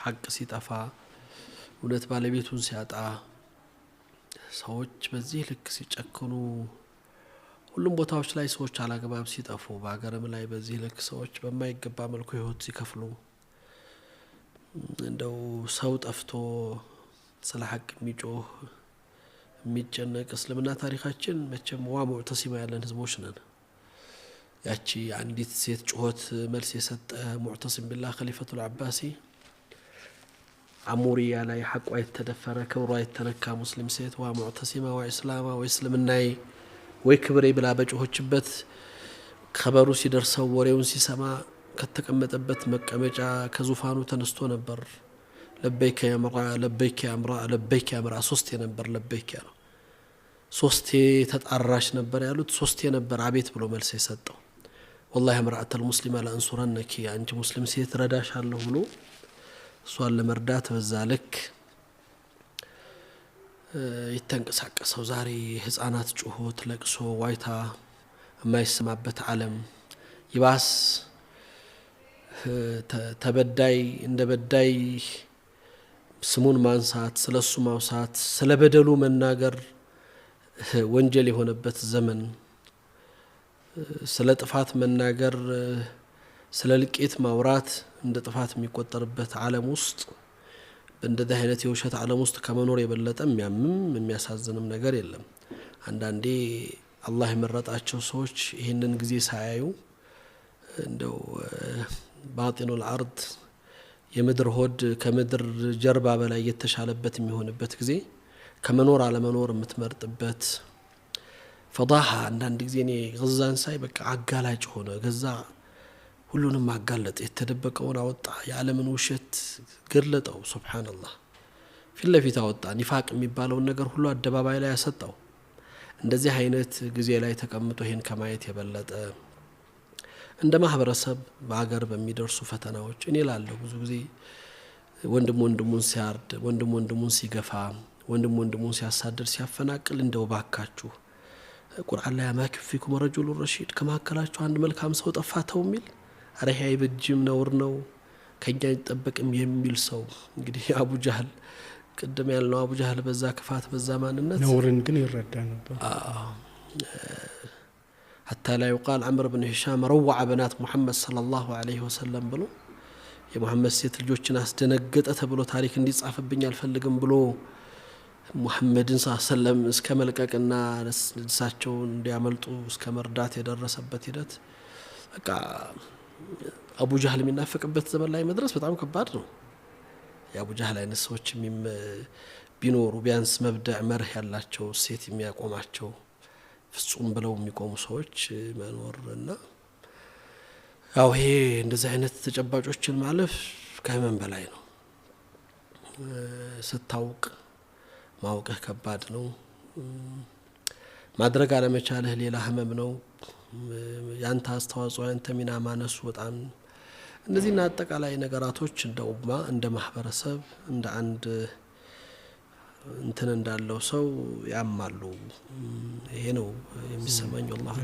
ሀቅ ሲጠፋ፣ እውነት ባለቤቱን ሲያጣ፣ ሰዎች በዚህ ልክ ሲጨክኑ፣ ሁሉም ቦታዎች ላይ ሰዎች አላግባብ ሲጠፉ፣ በሀገርም ላይ በዚህ ልክ ሰዎች በማይገባ መልኩ ህይወት ሲከፍሉ፣ እንደው ሰው ጠፍቶ ስለ ሀቅ የሚጮህ፣ የሚጨነቅ፣ እስልምና ታሪካችን መቼም ዋ ሙዕተሲማ ያለን ህዝቦች ነን። ያቺ አንዲት ሴት ጩኸት መልስ የሰጠ ሙዕተሲም ቢላህ ከሊፈቱል አባሲ፣ አሙሪያ ላይ ሐቋ የተደፈረ፣ ክብሯ የተነካ ሙስሊም ሴት ዋ ሙዕተሲማ፣ ዋ እስላማ፣ ወይ እስልምናዬ፣ ወይ ክብሬ ብላ በጮኸችበት ከበሩ ሲደርሰው፣ ወሬውን ሲሰማ ከተቀመጠበት መቀመጫ ከዙፋኑ ተነስቶ ነበር። لبيك يا امرأة، لبيك يا امرأة، لبيك يا امرأة፣ ሶስቴ ነበር لبيك ያለው። ሶስቴ ተጣራሽ ነበር ያሉት። ሶስቴ ነበር አቤት ብሎ መልስ የሰጠው። والله يا امرأة المسلمة لأنصرنك፣ አንቺ ሙስሊም ሴት ረዳሻለሁ ብሎ እሷን ለመርዳት በዛ ልክ የተንቀሳቀሰው። ዛሬ የህፃናት ጩኸት፣ ለቅሶ፣ ዋይታ የማይሰማበት ዓለም፣ ይባስ ተበዳይ እንደ በዳይ ስሙን ማንሳት፣ ስለ እሱ ማውሳት፣ ስለ በደሉ መናገር ወንጀል የሆነበት ዘመን፣ ስለ ጥፋት መናገር፣ ስለ እልቂት ማውራት እንደ ጥፋት የሚቆጠርበት ዓለም ውስጥ፣ በእንደዚህ አይነት የውሸት ዓለም ውስጥ ከመኖር የበለጠ የሚያምም የሚያሳዝንም ነገር የለም። አንዳንዴ አላህ የመረጣቸው ሰዎች ይህንን ጊዜ ሳያዩ እንደው باطن الأرض፣ የምድር ሆድ ከምድር ጀርባ በላይ የተሻለበት የሚሆንበት ጊዜ፣ ከመኖር አለመኖር የምትመርጥበት فضيحة። አንዳንድ ጊዜ እኔ ገዛን ሳይ በቃ አጋላጭ ሆነ። ገዛ ሁሉንም አጋለጠ፣ የተደበቀውን አወጣ፣ የዓለምን ውሸት ገለጠው። سبحان الله፣ ፊት ለፊት አወጣ። ኒፋቅ የሚባለውን ነገር ሁሉ አደባባይ ላይ ያሰጣው። እንደዚህ አይነት ጊዜ ላይ ተቀምጦ ይሄን ከማየት የበለጠ፣ እንደ ማህበረሰብ በሀገር በሚደርሱ ፈተናዎች እኔ ላለሁ ብዙ ጊዜ ወንድም ወንድሙን ሲያርድ፣ ወንድም ወንድሙን ሲገፋ፣ ወንድም ወንድሙን ሲያሳድድ፣ ሲያፈናቅል፣ እንደው ባካችሁ ቁርአን ላይ أما فيكم رجل رشيد፣ ከመካከላችሁ አንድ መልካም ሰው ጠፋ ተው የሚል፣ ኧረ ይሄ አይበጅም፣ ነውር ነው፣ ከኛ አይጠበቅም የሚል ሰው፣ እንግዲህ አቡ ጃህል፣ ቅድም ያልነው አቡ ጃህል በዛ ክፋት፣ በዛ ማንነት ነውርን ግን ይረዳ ነበር። حتى لا يقال عمرو بن هشام روع بنات محمد صلى الله عليه وسلم ብሎ፣ የሙሐመድ ሴት ልጆችን አስደነገጠ ተብሎ ታሪክ እንዲጻፍብኝ አልፈልግም ብሎ ሙሐመድን ሰለም እስከ መልቀቅና እሳቸውን እንዲያመልጡ እስከ መርዳት የደረሰበት ሂደት፣ በቃ አቡ ጃህል የሚናፈቅበት ዘመን ላይ መድረስ በጣም ከባድ ነው። የአቡ ጃህል አይነት ሰዎች ቢኖሩ፣ ቢያንስ مبدأ መርህ ያላቸው፣ ሴት የሚያቆማቸው፣ ፍጹም ብለው የሚቆሙ ሰዎች መኖር እና ያው ይሄ እንደዚህ አይነት ተጨባጮችን ማለፍ ከህመም በላይ ነው። ስታውቅ ማወቅህ ከባድ ነው። ማድረግ አለመቻልህ ሌላ ህመም ነው። ያንተ አስተዋጽኦ፣ ያንተ ሚና ማነሱ በጣም፣ እነዚህና አጠቃላይ ነገራቶች እንደ ኡማ፣ እንደ ማህበረሰብ፣ እንደ አንድ እንትን እንዳለው ሰው ያማሉ። ይሄ ነው የሚሰማኝ። والله።